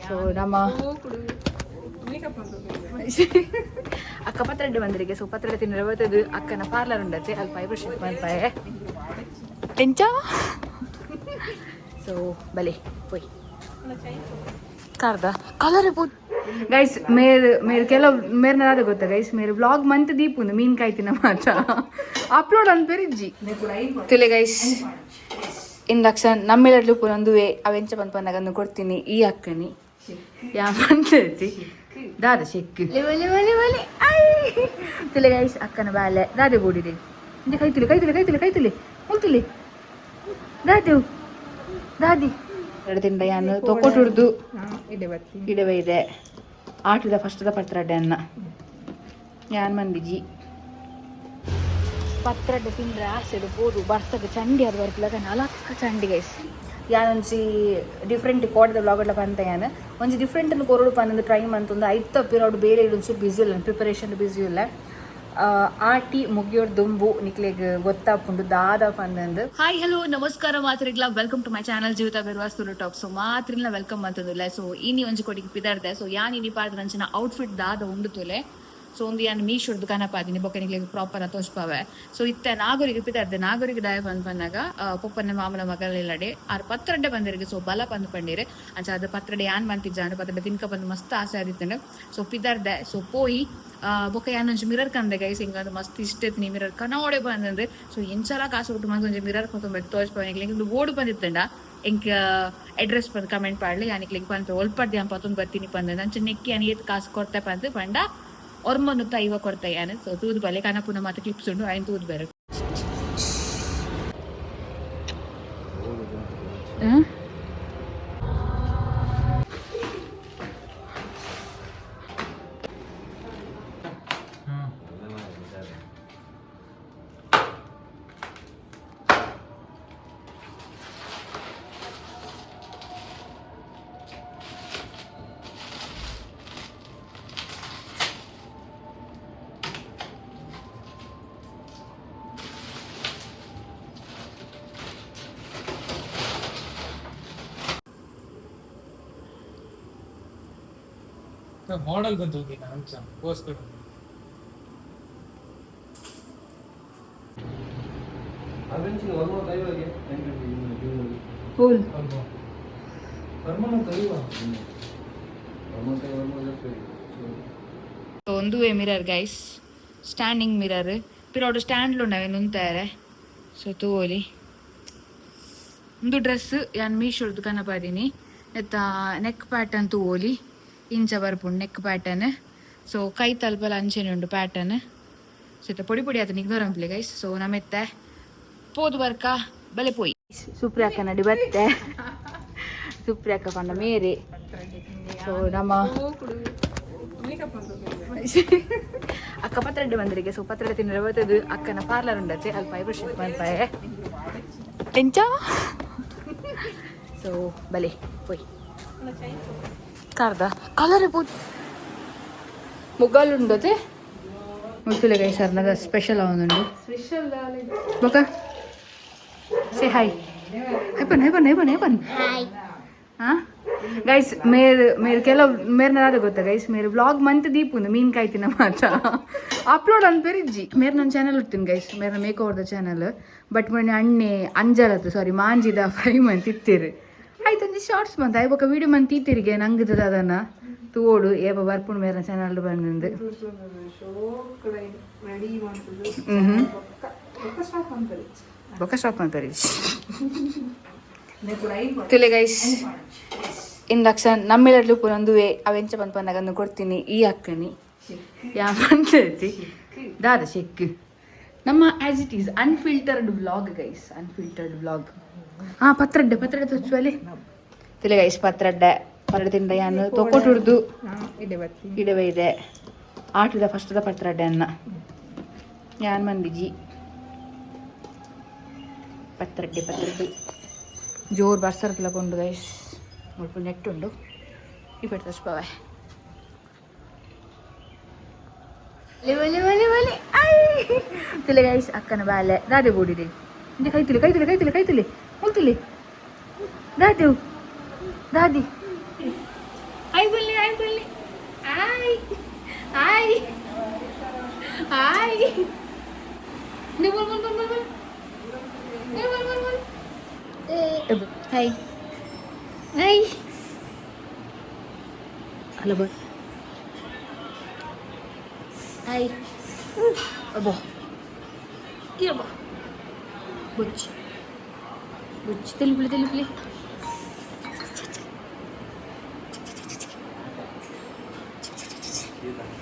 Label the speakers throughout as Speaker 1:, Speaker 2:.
Speaker 1: So ನಮ್ಮ ಅಕ್ಕ ಪತ್ರಡ್ಡೆ ಬಂದಿರಿಗೆ. ಸೊ ಪತ್ರಡ್ಡೆ ತಿನ್ನರೆ ಬರ್ತದೆ. ಅಕ್ಕನ ಪಾರ್ಲರ್ ಉಂಡತ್ತೆ, ಅಲ್ಪ ಐಬ್ರೋ ಶೇಪ್ ಮಲ್ಪಾಯೆ ಎಂಚ. ಸೊ ಬಲೆ ಪೋಯ್ ಕಾರ್ದ ಕಲರ್ ಪೋ ಗೈಸ್. ಮೇರ್ ಮೇರ್ ಕೆಲವು ಮೇರ್ನ ದಾದ ಗೊತ್ತಾ ಗೈಸ್? ಮೇರ್ ವ್ಲಾಗ್ ಮಂತ್ ದೀಪುಂದು ಮೀನ್ ಕಾಯ್ತಿನ ಮಾತ ಅಪ್ಲೋಡ್ ಅನ್ಪೆರಿಜ್ಜಿ. ತುಲೆ ಗೈಸ್, ಇಂಡಕ್ಷನ್ ನಮ್ಮೆಲ್ಲಡ್ಲು ಪುನೊಂದುವೆ ಅವೆಂಚ ಪನ್ಪನ್ನಾಗ ಕೊಡ್ತೀನಿ ಈ ಅಕ್ಕನಿ ಯಾ ಮಂತೈತಿ ದಾದ ಚೆಕ್ ಒಲೆ ಒಲೆ ಒಲೆ I. ತುಲೆ ಗೈಸ್, ಅಕ್ಕನ ಬಾಲೆ ದಾದೆ ಬೋಡಿದೆ ಇಂಚ. ಕೈತುಲೆ ಕೈತುಲೆ ಕೈತುಲೆ ಕೈತುಲೆ ಮುಲ್ತುಲೆ ದಾದೆ ದಾದಿ ಎರಡು ತಿಂಡ ಯಾನು ತೊಕೊಟುಡ್ದು ಇಡವೆ ಇದೆ. ಆಟದ ಫಸ್ಟದ ಪತ್ರಡ್ಡೆ ಅನ್ನ ಯಾನ್ ಮಂದಿಜಿ. ಪತ್ರಡ್ಡೆ ತಿಂದ್ರೆ ಆಸೆಡು ಪೋದು ಬರ್ಸಗ ಚಂಡಿ ಅದು ಬರ್ಪುಲಗ ನಾಲ್ಕು ಚಂಡಿ ಗೈಸ್. ಯಾನೊಂಜಿ ಡಿಫ್ರೆಂಟ್ ಕೋಡದ ವ್ಲಾಗ್ಲ ಪಂತ ಯಾನ್ ಒಂಜಿ ಡಿಫ್ರೆಂಟ್ ಕೊರಡು ಪನ್ನೊಂದು ಟ್ರೈ ಮಂತೊಂದು ಐತ ಪಿರೋಡು ಬೇರೆ ಒಂಚೂರು ಬ್ಯುಸಿ ಇಲ್ಲ, ಪ್ರಿಪರೇಷನ್ ಬ್ಯುಸಿ ಇಲ್ಲ. ಆಟಿ ಮುಗಿಯೋರ್ ದುಂಬು ನಿಕ್ಲೆಗ್ ಗೊತ್ತಾಪುಂಡು ದಾದ ಪಂದಂದು. ಹಾಯ್, ಹಲೋ, ನಮಸ್ಕಾರ ಮಾತ್ರಿಗ್ಲ. Welcome to my channel ಜೀವಿತ ಬೆರ್ವಾಸ್ ತುಳು ಟಾಕ್. ಸೊ ಮಾತ್ರಿಗ್ಲ welcome ಅಂತಂದಿಲ್ಲ. ಸೊ ಇನಿ ಒಂಜಿ ಕೊಡಿಗೆ ಪಿದಾರ್ದೆ. ಸೊ ಯಾನ್ ಇನಿ ಪಾಡ್ದ ಅಂಚಿನ ಔಟ್ಫಿಟ್ ದಾದ ಉಂಡು ತುಲೆ. ಸೊ ಒಂದು ಯಾನ್ ಮೀಶೋಡ್ ದುಕಾನ ಪಾದಿನಿ, ಬೊಕ್ಕ ನಿಕ್ಲೆಗ್ ಪ್ರಾಪರ್ ತೋಜ್ಪಾವೆ. ಸೊ ಇತ್ತೆ ನಾಗರಿಗೆ ಪಿದಾರ್ದೆ. ನಾಗರಿಗೆ ದಾಯ ಬಂದ್ ಬಂದಾಗ ಪೊಪ್ಪನ ಮಾಮನ ಮಗಲಿಲ್ಲಡೆ ಆರ್ ಪತ್ರಡ್ಡೆ ಬಂದಿರಿಗೆ. ಸೊ ಬಲ ಬಂದು ಪಂಡಿರೆ ಅಂಚ ಅದು ಪತ್ರಡೆ ಯಾನ್ ಮಂತಿಜ್ಜಾಂಡ್. ಪತ್ರಡೆ ತಿನ್ಕ ಬಂದು ಮಸ್ತ್ ಆಸೆ ಆದಿತ್ತಂಡು. ಸೊ ಪಿದಾರ್ದೆ. ಸೊ ಪೋಯಿ ಬೊಕ್ಕ ಯಾನ್ ಒಂಜಿ ಮಿರರ್ ಕಂದೆ ಗೈಸ್. ಹಿಂಗಂದು ಮಸ್ತ್ ಇಷ್ಟ ಇತ್ತು ಮಿರರ್ ಕನೋಡೆ ಬಂದಂದ್ರೆ. ಸೊ ಎಂಚಲ ಕಾಸು ಕೊಟ್ಟು ಮಂತ್ ಒಂಜಿ ಮಿರರ್ ಕೊತ್ತೊಂಬೆ ತೋಜ್ಪಾವೆ ನಿಕ್ಲೆಗ್. ಇಂದು ಓಡು ಬಂದಿತ್ತಂಡ ಎಂಕ್ ಅಡ್ರೆಸ್ ಬಂದು ಕಮೆಂಟ್ ಪಾಡ್ಲಿ. ಯಾನಿಕ್ಲೆಗ್ ಪಂತ ಒಲ್ಪಡ್ದೆ ಯಾನ್ ಪತ್ತೊಂದು ಬರ್ತೀನಿ ಪಂದ. ಅಂಚ ನೆಕ್ಕಿ ಯಾನ್ ಏತ್ ಕಾಸು ಕೊಡ್ತೆ ಪಂದ್ ಪಂಡ ಒರ್ಮೊನುತ್ತ ಇವ ಕೊಡ್ತೆ ಯಾನ್. ಸೊ ತೂದು ಬಲೆ ಕನಪುನ ಮಾತ ಕ್ಲಿಪ್ಸ್ ಉಂಡು, ಐನ್ ತೂದು ಬೇರೆ.
Speaker 2: ಮಾಡೆಲ್ ಬಂತು ಅಂಚ ಪೋಸ್ಟ್.
Speaker 1: ಫುಲ್ ಒಂದುವೆ mirror guys, standing mirror. ಪಿರೋಡು stand ಉಂಡವೆ ನುಂತಾರೆ. So ತೂವೊಲಿ. ಒಂದು ಡ್ರೆಸ್ ಯಾನ್ ಮೀಶೋಡ್ ದುಕಾನ ಪಾದಿನಿ. ನೆತ್ತ ನೆಕ್ ಪ್ಯಾಟರ್ನ್ ತೂವೊಲಿ, ಇಂಚ ಬರ್ಪುಂಡು neck pattern. So ಕೈ ತಲ್ಪಲ ಅಂಚೆನೆ ಉಂಡು ಪ್ಯಾಟರ್ನ್. ಸೊ ಇತ್ತ ಪೊಡಿ ಪೊಡಿ ಆತ ನಿಗ್ನೋರ್ ಅಂಪ್ಲೆ ಗೈಸ್. ಸೊ ನಮ್ಮೆತ್ತೆ ಪೋದು ಬರ್ಕ ಬಲೆ ಪೋಯಿ. ಸುಪ್ರಿಯಾಕ ನಡಿ ಬತ್ತೆ. ಸುಪ್ರಿಯಾಕ ಪಂಡ ಮೇರೆ. ಸೊ ನಮ್ಮ ಅಕ್ಕ ಪತ್ರಡ್ಡೆ ಬಂದಿರಿಗೆ. ಸೊ ಪತ್ರಡ್ಡೆ ತಿನ್ನರೆ ಬರ್ತದೆ. ಅಕ್ಕನ ಪಾರ್ಲರ್ ಉಂಡತ್ತೆ, ಅಲ್ಪ ಐಬ್ರೋ ಶೇಪ್ ಮಲ್ಪಾಯೆ ಎಂಚ. ಸೊ ಬಲೆ ಪೋಯ್ ಕಾರ್ದ ಕಲರ್ ಪೋ ಮುಗ್ಗಲ್ ಉಂಡತೆ ಮುತ್ತುಲೆ ಗೈಸ್. ಅರ್ನಗ ಸ್ಪೆಷಲ್ ಆವೊಂದುಂಡು. ಬೊಕ ಸೇ ಹಾಯ್. ಹೈ ಬನ್, ಹೈ ಬನ್, ಹೈ ಬನ್, ಹೈ ಬನ್. ಹಾ ಗೈಸ್, ಮೇರ್ ಮೇರ್ ಕೆಲವು ಮೇರ್ನ ದಾದ ಗೊತ್ತಾ ಗೈಸ್? ಮೇರ್ ವ್ಲಾಗ್ ಮಂತ್ ದೀಪುಂದು ಮೀನ್ ಕಾಯ್ತಿನ ಮಾತ ಅಪ್ಲೋಡ್ ಅನ್ಪೆರಿಜ್ಜಿ. ಮೇರ್ ನನ್ನ ಚಾನಲ್ ಇರ್ತೀನಿ ಗೈಸ್, ಮೇರ್ನ ಮೇಕ್ ಓವರ್ದ ಚಾನಲ್. ಬಟ್ ಮೊನ್ನೆ ಅಣ್ಣೆ ಅಂಜಲತ್ತು ಸಾರಿ ಮಾಂಜಿದ ಫ್ರೈ ಮಂತ್ ಇತ್ತೀರು. ಆಯ್ತು, ಒಂಜಿ ಶಾರ್ಟ್ಸ್ ಬಂತ ಆಯ್ ಬೊಕ ವೀಡಿಯೋ ಮಂತ್ ತೀತಿರಿಗೆ ನಂಗದ ಅದನ್ನ ತೋಡು ಏಪ ಬರ್ಪುಂಡು ಮೇರ್ನ ಚಾನಲ್ ಬಂದಂದು. ಹ್ಞೂ, ಬೊಕ ಸ್ಟಾಪ್ ಮಲ್ಪೆರಿಜ್ಜಿ. ತುಲೆ ಗೈಸ್, ಇಂಡಕ್ಷನ್ ನಮ್ಮೆಲ್ಲಡ್ಲು ಪುನೊಂದುವೆ ಅವೆಂಚ ಪನ್ಪನ್ನಾಗ ಕೊಡ್ತೀನಿ ಈ ಅಕ್ಕನಿ ಯಾ ಮಂತೈತಿ ದಾದ ಚೆಕ್. ನಮ್ಮ as it is unfiltered vlog guys, unfiltered vlog. ಹಾ, ಪತ್ರಡ್ಡೆ ಪತ್ರಡ್ಡೆ ತೋಚುವಲ್ಲಿ ತುಲೆ ಗೈಸ್. ಪತ್ರಡ್ಡೆ ಪತ್ರಡ್ಡೆ ತಿಂಡ ಯಾನು ತೊಕೊಟುಡ್ದು ಇಡವೆ ಇದೆ. ಆಟದ ಫಸ್ಟದ ಪತ್ರಡ್ಡೆ ಅನ್ನ ಯಾನ್ ಮಂದಿಜಿ. ಪತ್ರಡ್ಡೆ ಪತ್ರಡ್ಡೆ ಜೋರು ಬರ್ಸರ್ಪುಲ ಕೊಂಡು ಗೈಸ್. ಮುಲ್ಪ ನೆಟ್ ಉಂಡು, ಈ ಪೆಟ್ಟು ತೋಚ್ಪವೆ. ಒಲೆ ಒಲೆ ಒಲೆ I. ತುಲೆ ಗೈಸ್, ಅಕ್ಕನ ಬಾಲೆ ದಾದೆ ಬೋಡಿದೆ ಇಂಚ. ಕೈತುಲೆ ಕೈತುಲೆ ಕೈತುಲೆ ಕೈತುಲೆ ಮುಲ್ತುಲೆ ದಾದೆ ದಾದಿ. Hi ಬನ್ನಿ, ಹಾಯ್ ಬನ್ನಿ, hi hi hi. ನೀವು ಬಲ್ ಬಲ್ ಬಲ್ ಬಲ್ ಬಲ್ ಬಲ್ ಬಲ್ ಬಲ್. Hi hi. ಅಲ್ಲ ಬ ಹಾಯ್. ಅಬ್ಬೋ ಇರಬ್ಬ. ಬುಚ್ಚಿ ಬುಚ್ಚಿ, ತೆಲಿಪುಲಿ ತೆಲಿಪುಲಿ.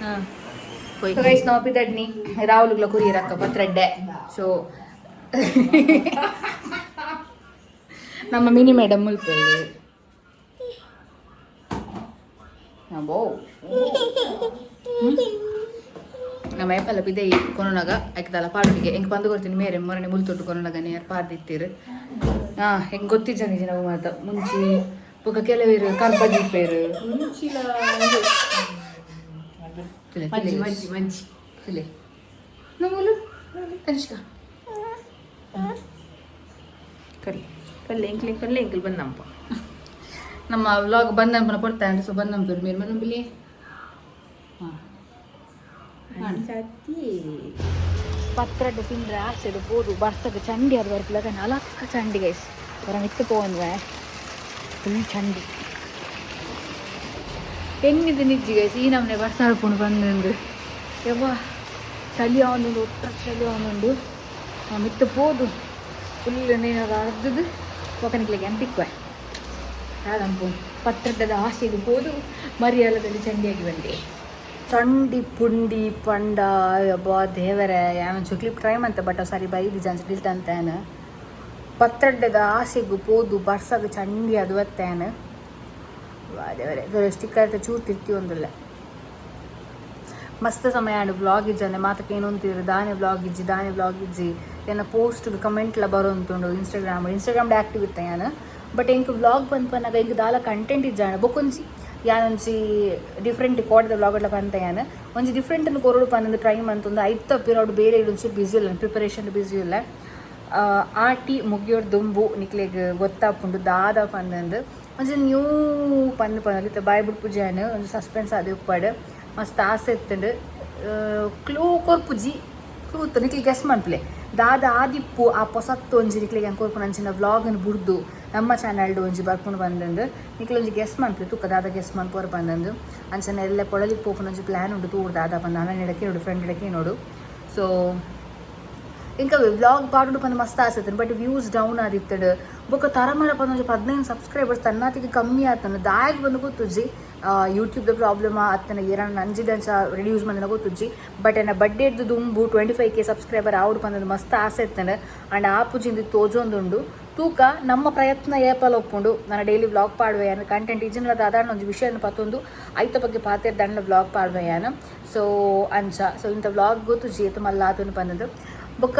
Speaker 1: ಹಾಂ ಗೈಸ್, ನಾವು ಪಿದಡ್ನಿ ರಾಹುಲ್ಗಳ ಕುರಿಯರಕ್ಕ ಪತ್ರಡ್ಡೆ. ಸೊ ನಮ್ಮ ಮಿನಿ ಮೇಡಮ್ ಮುಲ್ಪಲ್ಲಿ ಅಬ್ಬೋ. ನಮ್ಮ ಏಪಲ್ಲ ಪಿದೆ ಕೊನೊನಗ ಐಕ್ದಲ್ಲ ಪಾಡುಗೆ ಹೆಂಗೆ ಬಂದು ಕೊಡ್ತೀನಿ ಮೇರೆ ಮೊರನೆ ಮುಲ್ತೊಟ್ಟು ಕೊನೊನಗ ನೇರ್ ಪಾರ್ದಿತ್ತೀರು. ಹಾಂ, ಹೆಂಗೆ ಗೊತ್ತಿಜ್ಜ ನಿಜ ನಾವು ಮಾತ ಮುಂಚಿ ಬೊಕ ಕೆಲವೇರು ಕರ್ಬಜಿಪ್ಪೇರು.
Speaker 3: ಮಂಜಿ ಮಂಜಿ ಮಂಜಿ.
Speaker 1: ತುಲೆ ನಮ್ಮೂಲು ಕನಿಷ್ಕ.
Speaker 3: ಕರ್ಲಿ ಕರ್ಲಿ ಎಂಕ್ಲಿ ಕರ್ಲಿ ಎಂಕಲ್ ಬಂದಪ್ಪ.
Speaker 1: ನಮ್ಮ ವ್ಲಾಗ್ ಬಂದಂಪನ ಕೊಡ್ತಾನೆ. ಸೊ ಬಂದಂಪರು ಮೇರೆ ಬಂದಂಪಿಲಿ. ಹಾಂ, ಪತ್ರಡ್ಡೆ ತಿಂದ್ರೆ ಆಸೆಡು ಬೋದು ಬರ್ಸಕ್ಕೆ ಚಂಡಿ ಅದು ಬರ್ಪಿಲ್ಲ ಅಲಕ್ಕ ಚಂಡಿ ಗೈಸ್. ಹೊರ ಮಿತ್ತು ಪೋವನ್ವೆ ಫುಲ್ ಚಂಡಿ ಹೆಂಗಿದೆ ನಿಜ್ಜಿ ಗೈಸ್. ಈ ನಮ್ಮನೆ ಬರ್ಸ ಆಡ್ಕೊಂಡು ಬಂದಂದು ಯವ್ವ ಚಳಿ ಅವನುಂಡು, ಒಟ್ಟ ಚಳಿ ಅವನುಂಡು. ಮಿತ್ತು ಪೋದು ಫುಲ್ ನೇನಾದ್ರು ಅರ್ಧದು ಒಕನಿಕ್ಲಿಗೆ ಅಂತ ತಿಕ್ಕುವೆ ಹಾಗಂಪು. ಪತ್ರಡ್ಡದ ಆಸೆಗೆ ಪೋದು ಮರಿಯಾಲದಲ್ಲಿ ಚಂಡಿಯಾಗಿ ಬಂದೆ. ಚಂಡಿ ಪುಂಡಿ ಪಂಡ ಯಬ್ಬಾ ದೇವರೇ. ಯಾವೊಂಚೂರು ಕ್ಲಿಪ್ ಟ್ರೈ ಮಂತೆ ಬಟ್ ಸರಿ ಬೈದಿ ಜನ್ಸ್ ಡಿಲ್ತಂತೇನು. ಪತ್ರಡ್ಡದ ಆಸೆಗು ಪೋದು ಬರ್ಸಗ ಚಂಡಿ ಅದು ಬತ್ತೇನು. ದೇವರೇ, ಸ್ಟಿಕ್ಕರ್ ಚೂರು ತಿರ್ತಿ ಒಂದಿಲ್ಲ. ಮಸ್ತ್ ಸಮಯ ಆಂಡ್ ವ್ಲಾಗ್ ಇಜ್ಜಂದೆ ಮಾತಕ್ಕೆ ಏನು ಅಂತೀರಿ, ದಾನೆ ವ್ಲಾಗ್ ಇಜ್ಜಿ, ದಾನೆ ವ್ಲಾಗ್ ಇಜ್ಜಿ. ಎನ್ನ ಪೋಸ್ಟ್ ಕಮೆಂಟ್ಲ ಬರೋಂತುಂಡು. Instagram Instagram active ಇತ್ತೆ ಯಾನ್. ಬಟ್ ಎಂಕ್ ವ್ಲಾಗ್ ಬಂದ್ ಪನ್ನಗ ಎಂಕ್ ದಾಲ ಕಂಟೆಂಟ್ ಇಜ್ಜಾಂಡ. ಬೊಕೊಂಜಿ ಯಾನೊಂಜಿ ಡಿಫ್ರೆಂಟ್ ಕೋಡದ ವ್ಲಾಗ್ ಎಲ್ಲ ಪಂತ ಯಾನ್ ಒಂಜಿ ಡಿಫ್ರೆಂಟ್ ಕೊರಡು ಪನ್ನೊಂದು ಟ್ರೈ ಮಂತೊಂದು ಐತ ಪಿರೋಡು ಬೇರೆ ಒಂಚೂರು ಬ್ಯುಸಿ ಇಲ್ಲ, ಪ್ರಿಪರೇಷನ್ ಬ್ಯುಸಿ ಇಲ್ಲ. ಆಟಿ ಮುಗಿಯೋರ್ ದುಂಬು ನಿಕ್ಲೆಗ್ ಗೊತ್ತಾಪುಂಡು ದಾದ ಪಂದಂದು. ಒಂಜಿ ನ್ಯೂ ಪಂದ್ ಪಂದ್ ಇತ್ತೆ ಬಾಯ್ ಬುಡ್ಪುಜಾನ್ ಒಂಜಿ ಸಸ್ಪೆನ್ಸ್ ಆದ್ ಉಪ್ಪಡ್. ಮಸ್ತ್ ಆಸೆ ಇತ್ತುಂಡು. ಕ್ಲೂ ಕೊರ್ಪುಜಿ, ಕ್ಲೂ ಇತ್ತು ನಿಕ್ಲೆ ಗೆಸ್ ಮನ್ಪುಲೆ ದಾದ ಆದಿಪ್ಪು ಆ ಪೊಸತ್ತು ಒಂಜಿ ನಿಕ್ಲೆಗ್ ಎಂಕ್ ಕೊರ್ಪುನ ಅಂಚಿನ ವ್ಲಾಗ್ನ್ ಬುಡ್ದು ನಮ್ಮ ಚಾನಲ್ಡ್ ಒಂಜಿ ಬರ್ಪುಂಡು ಬಂದಂದು. ನಿಕ್ಲೆ ಒಂಜಿ ಗೆಸ್ ಮನ್ಪುಲೆ ತೂಕ ದಾದ ಗೆಸ್ ಮನ್ಪುವರ್ ಬಂದಂದು. ಅಂಚನೆ ಎಲ್ಲ ಪೊಳಲಿಗೆ ಪೋಪುನ ಒಂಜಿ ಪ್ಲ್ಯಾನ್ ಉಂಡು ತೂಡು ದಾದ ಪಂದ್. ಅಣ್ಣನ ಇಡಕ್ಕೆ ನೋಡು, ಫ್ರೆಂಡ್ ಇಡಕ್ಕೆ ನೋಡು. ಸೊ ఇంకా ವ್ಲಾಗ್ ಪಾಡುಡು ಪಂದ್ ಮಸ್ತ್ ಆಸೆ but views down ಆದಿತ್ತಡು. ಬೊಕ್ಕ ತರಮರ ಪಂದ್ ಒಂಜಿ 15 ಸಬ್ಸ್ಕ್ರೈಬರ್ಸ್ ತನ್ನಾತಿಗೆ ಕಮ್ಮಿ ಆತನ. ದಾಯಗ್ ಬಂದು ಗೊತ್ತುಜ್ಜಿ, ಯೂಟ್ಯೂಬ್ದ ಪ್ರಾಬ್ಲಮ್ ಆತನ ಏರನ್ನ ನಂಜಿದಂಚ ರಿಡ್ಯೂಸ್ ಮಂದನ ಗೊತ್ತುಜ್ಜಿ. ಬಟ್ ಎನ್ನ ಬಡ್ಡೆಡ್ದು ದುಂಬು 25K subscriber ಆವಡು ಪಂದ್ ಮಸ್ತ್ ಆಸೆ ಇತ್ತಂಡು. ಆಂಡ್ ಆ ಪುಜಿಂದು ತೋಜೊಂದುಂಡು. ತೂಕ ನಮ್ಮ ಪ್ರಯತ್ನ ಏಪಲ ಒಪ್ಪುಂಡು. ನನ್ನ ಡೈಲಿ ವ್ಲಾಗ್ ಪಾಡುವೆ ಯಾನ್. ಕಂಟೆಂಟ್ ಇಜಿನ ದಾದಾಣ ಒಂಜಿ ವಿಷಯನ ಪತ್ತೊಂದು ಐತ ಬಗ್ಗೆ ಪಾತೆರ್ ದಂಡ ವ್ಲಾಗ್ ಪಾಡುವೆ ಯಾನ್. ಸೊ ಅಂಚ ಸೊ ಇಂಥ ವ್ಲಾಗ್ ಗೊತ್ತುಜ್ಜಿ ಏತು ಮಲ್ಲ ಆತನು ಪಂದದು. ಬೊಕ್ಕ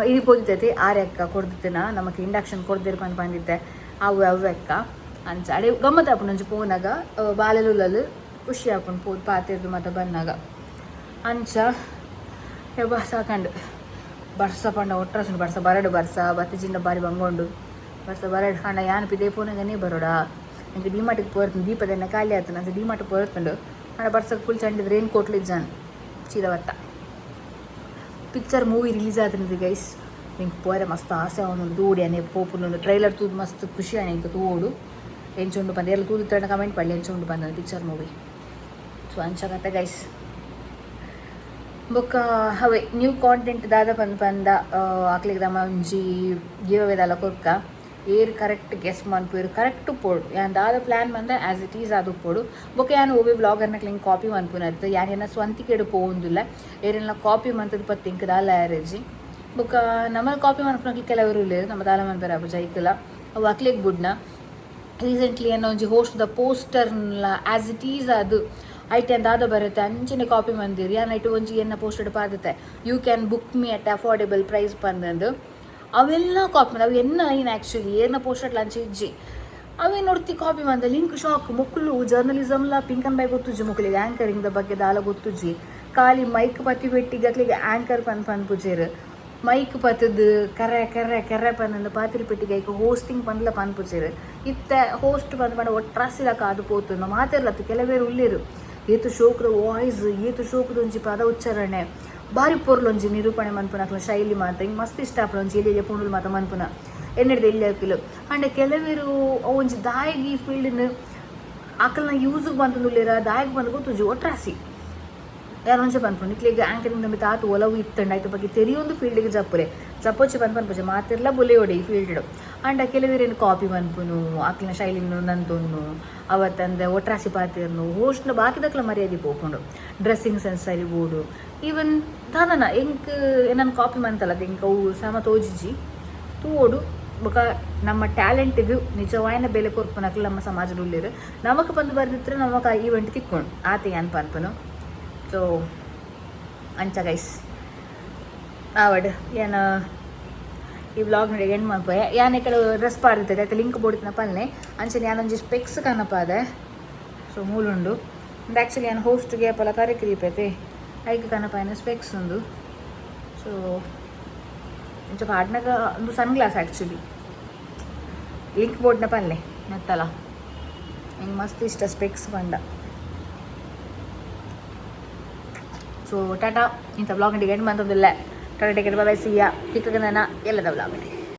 Speaker 1: ಇದು ಪೋದಿತ್ತೈತಿ ಆರ್ಯಕ್ಕ ಕೊಡ್ದಿತ್ತಿನ ನಮಕ್ ಇಂಡಕ್ಷನ್ ಕೊಡ್ದಿರ್ ಪಂದ್ ಬಂದಿದ್ದೆ ಅವು ಅವು ಅಕ್ಕ. ಅಂಚ ಅಡೆ ಗಮ್ಮತ್ ಆಪುಂಡು ಒಂಜಿ ಪೋನಾಗ ಬಾಲೆಲುಲ್ಲಲು ಖುಷಿ ಆಪುಂಡು ಪೋದು ಪಾತೆರ್ದು ಮತ್ತೆ ಬನ್ನಾಗ. ಅಂಚ ಯಬ್ಬ ಸಾಕಂಡು. ಬರ್ಸ ಪಂಡ ಒಟ್ರಸುಂಡು ಬರ್ಸ ಬರಡು, ಬರ್ಸ ಬತ್ತಿಜಿಂದ ಬಾರಿ ಬಂಗೊಂಡು ಬರ್ಸ ಬರಡು. ಅಂಡ ಯಾನ್ ಪಿದೆ ಪೋನಗನೇ ಬರೋಡ. ಎಂಕ್ ಡಿಮಾರ್ಟಿಗೆ ಪೋರ್ತುಂಡು, ದೀಪದೆನ್ನ ಖಾಲಿ ಆತನ ಅಂಚ ಡಿಮಾರ್ಟ್ ಪೋರ್ತುಂಡು. ಅಂಡ ಬರ್ಸಕ್ಕೆ ಫುಲ್ ಚಂಡಿದ್ ರೈನ್ ಕೋಟ್ಲು ಇಜ್ಜಾನ್ ಚೀಲ ಬತ್ತ. Picture movie release ಆತಂದು guys. ಎಂಕ್ ಪೋರೆ ಮಸ್ತ್ ಆಸೆ ಅವನು ತೂಡಿ ಅನೆ ಪೋಪುಂಡು. ಟ್ರೈಲರ್ ತೂದು ಮಸ್ತ್ ಖುಷಿ ಆಣೆ ಎಂಕ್ ತೂಡು ಎಂಚುಂಡು ಪಂದ್. ಎಲ್ಲ ತೂದು ಕಮೆಂಟ್ ಪಡ್ಲಿ ಎಂಚುಂಡು ಪಂದ picture movie. So ಅಂಚ ಕತೆ ಗೈಸ್. ಬೊಕ್ಕ ಅವೇ ನ್ಯೂ ಕಾಂಟೆಂಟ್ ದಾದ ಪಂದ್ ಪಂದ ಅಕ್ಲೆಗ್ ದಮ ಒಂಜಿ ಗಿವ್ ಅವೇ ದಾಲ ಕೊರ್ಕ. ಏರ್ ಕರೆಕ್ಟ್ ಗೆಸ್ ಮನ್ಪುವೆರ್ ಕರೆಕ್ಟ್ ಪೋಡು. ಯಾನ್ ದಾದ ಪ್ಲ್ಯಾನ್ ಮಂದ as it is ಅದು ಪೋಡು. ಬೊಕ್ಕ ಯಾನ್ ಒವ್ವೆ ವ್ಲಾಗರ್ನಕ್ಲೆಗ್ ಕಾಪಿ ಮನ್ಪುನತ್ ಯಾನ್ ಎನ್ನ ಸ್ವಂತಿಕೆಡ್ ಪೋವೊಂದುಲ್ಲ. ಏರೆನ್ಲ ಕಾಪಿ ಮಂತುದು ಪತ್ತ್ ಎಂಕ್ ದಾಲ ಆರೆಜಿ. ಬೊಕ್ಕ ನಮನ ಕಾಪಿ ಮನ್ಪುನಕ್ಲು ಕೆಲವರು ಉಲ್ಲೆರ್ ನಮ ದಾಲ ಮನ್ಪೆರೆ ಆಪುಜಿ ಐಕುಲ ಅವು ಅಕ್ಲೆಗ್ ಬುಡ್ನ. ರೀಸೆಂಟ್ಲಿ ಎನ್ನ ಒಂಜಿ ಹೋಸ್ಟ್ ದ ಪೋಸ್ಟರ್ನ್ಲ as it is ಅದು ಐಟ್ ದಾದ ಬರುತ್ತೆ ಅಂಚನೆ ಕಾಪಿ ಮಂದಿರ್. ಯಾನ್ ಐಟ್ ಒಂಜಿ ಎನ್ನ ಪೋಸ್ಟರ್ ಪಾದತೆ you can book me at affordable price ಪಂದಂದು. ಅವೆಲ್ಲ ಕಾಪಿ ಮಂದ ಅವು ಎನ್ನ ಲೈನ್ ಆ್ಯಕ್ಚುಲಿ ಏರ್ನ ಪೋಸ್ಟರ್ ಅಂಚೆ ಇಜ್ಜಿ. ಅವೇ ನೋಡ್ತಿ ಕಾಪಿ ಮಂದ ಲಿಂಕ್ ಶಾಕ್. ಮೊಕ್ಕಲು ಜರ್ನಲಿಸಮ್ಲ pink and by ಗೊತ್ತುಜ್ಜಿ ಮೊಕ್ಕಲಿಗೆ, ಆ್ಯಂಕರಿಂಗ್ the ಬಗ್ಗೆ ದಾಲ ಗೊತ್ತುಜ್ಜಿ. ಖಾಲಿ ಮೈಕ್ ಪತಿ ಬೆಟ್ಟಿಗೆ ಅಕ್ಲಿಗೆ ಆ್ಯಂಕರ್ ಪನ್ ಪನ್ಪುಜೆರ್. ಮೈಕ್ ಪತ್ತದು ಕರೆ ಕರೆ ಕರೆ ಪಂದು ಪಾತ್ರಿ ಪೆಟ್ಟಿಗೆ ಐಕ್ ಹೋಸ್ಟಿಂಗ್ ಪಂದ್ಲ ಪನ್ಪುಚೆರ್. ಇತ್ತೆ ಹೋಸ್ಟ್ ಪಂದ್ ಪಂಡ ಒಟ್ರಾಸಿಲ ಕಾದು ಪೋತುಂಡು ಮಾತೆರ್ಲತ್ತು ಕೆಲವೇರು ಉಲ್ಲೇರು ಏತು ಶೋಕುದ ವಾಯ್ಸ್ ಏತು ಶೋಕುದ ಒಂಜಿ ಪದ ಉಚ್ಚಾರಣೆ ಬಾರಿ ಪೊರ್ಲೊಂಜಿ ನಿರೂಪಣೆ ಮನ್ಪುನ ಶೈಲಿ ಮಾತ ಹಿಂಗೆ ಮಸ್ತ್ ಇಷ್ಟ ಆಪುನ ಒಂಜಿ ಎಲ್ಲಿ ಪುಂಡುಲು ಮಾತ ಮನ್ಪುನ ಎನ್ನೆಡ್ದು ಎಲ್ಲಿ ಹಾಕಿಲು. ಅಂಡ ಕೆಲವೇರು ಒಂಜಿ ದಾಯಗ್ ಈ ಫೀಲ್ಡ್ನ ಅಕಲ್ನ ಯೂಸ್ಗೆ ಬಂತಂದುಲ್ಲೇರ ದಾಯಗ್ ಬಂದು ಗೊತ್ತುಜಿ ಒಟ್ರಾಸಿ ಯಾರು ಒಂಚೆ ಪನ್ಪುಂಡು ನಿಕ್ಲೆಗ್ ಆಂಕರಿಂಗ್ ನಂಬಿ ತಾತು ಒಲವು ಇತ್ತಂಡ ಆಯ್ತು ಬಗ್ಗೆ ತೆರಿಯೊಂದು ಫೀಲ್ಡಿಗೆ ಜಪ್ಪುಲೆ ಜಪ್ಪೊಚ್ಚಿ ಪನ್ ಪನ್ಪುಜೆ ಮಾತೆರ್ಲ ಬುಲೆಯೋಡೆ ಈ ಫೀಲ್ಡ್. ಅಂಡ ಕೆಲವೇರೇನು ಕಾಪಿ ಮನ್ಪುನು ಅಕ್ಲಿನ ಶೈಲಿನು ನಂತೊನ್ನು ಅವತ್ತಂದೆ ಒಟ್ರಾಸಿ ಪಾತಿರ್ನು ಹೋಸ್ಟ್ನ ಬಾಕಿದಕ್ಲ ಮರ್ಯಾದೆ ಪೋಪುಂಡು ಡ್ರೆಸ್ಸಿಂಗ್ ಸೆನ್ಸ್ ಬೋಡು ಈವನ್ ದಾದನ ಎಂಕ್ ಏನನ್ ಕಾಪಿ ಮಂತಲ್ಲ ಎಂಕ್ ಅವು ಸಮ ತೋಜಿಜಿ ತೂವೊಡು. ಬೊಕ ನಮ್ಮ ಟ್ಯಾಲೆಂಟಿಗ್ ನಿಜವಾಯಿನ ಬೆಲೆ ಕೊರ್ಪುನಕ್ಲು ನಮ್ಮ ಸಮಾಜದ ಉಲ್ಲೆರ್ ನಮಕ್ ಪಂದ್ ಬರ್ದಿತ್ರೆ ನಮಕ್ ಆ ಈವೆಂಟ್ ತಿಕ್ಕೊಂಡು ಆತೆ ಯಾನ್ ಪನ್ಪುನು. ಸೊ ಅಂಚ ಗೈಸ್ ಆವಡ್ ಏನ ಈ ವ್ಲಾಗ್ ನೋಡಿ ಎಂಡ್ ಮಲ್ಪೆ ಯಾನ್ ಕೆಲವು ಡ್ರೆಸ್ ಪಾಡ್ದಿತ್ತೆ ಐತ ಲಿಂಕ್ ಬೋಡಿತ್ತಿನ ಪಲ್ನೆ ಅಂಚನೆ ಯಾನೊಂಜಿ ಸ್ಪೆಕ್ಸ್ ಕನಪಾದೆ. ಸೊ ಮೂಲುಂಡು ಉಂದು ಆ್ಯಕ್ಚುಲಿ ಯಾನ್ ಹೋಸ್ಟ್ಗೆ ಪಲ ತರಕ್ ದೀಪೈತೆ ಐಕ್ ಕನಪಾಯಿನ ಸ್ಪೆಕ್ಸ್ ಉಂದು. ಸೊ ಇಂಚ ಪಾಡ್ನಗ ಒಂದು ಸನ್ ಗ್ಲಾಸ್ ಆ್ಯಕ್ಚುಲಿ ಲಿಂಕ್ ಬೋರ್ಡ್ನ ಪಲ್ಲೆ ನೆತ್ತಲ ಹಿಂಗೆ ಮಸ್ತ್ ಇಷ್ಟ ಸ್ಪೆಕ್ಸ್ ಪಂಡ. ಸೊ ಟಾಟಾ ಇಂಥ ವ್ಲಾಗ್ ಎಂಡ್ ಮಂತೊಂದಿಲ್ಲ. ಟಾಟಾ ಟಿಕೆಟ್ ಬಾಯ್ ಸಿಯಾ ತಿಕ್ಕ ನನ್ನ ಎಲ್ಲದ ವ್ಲಾಗ್.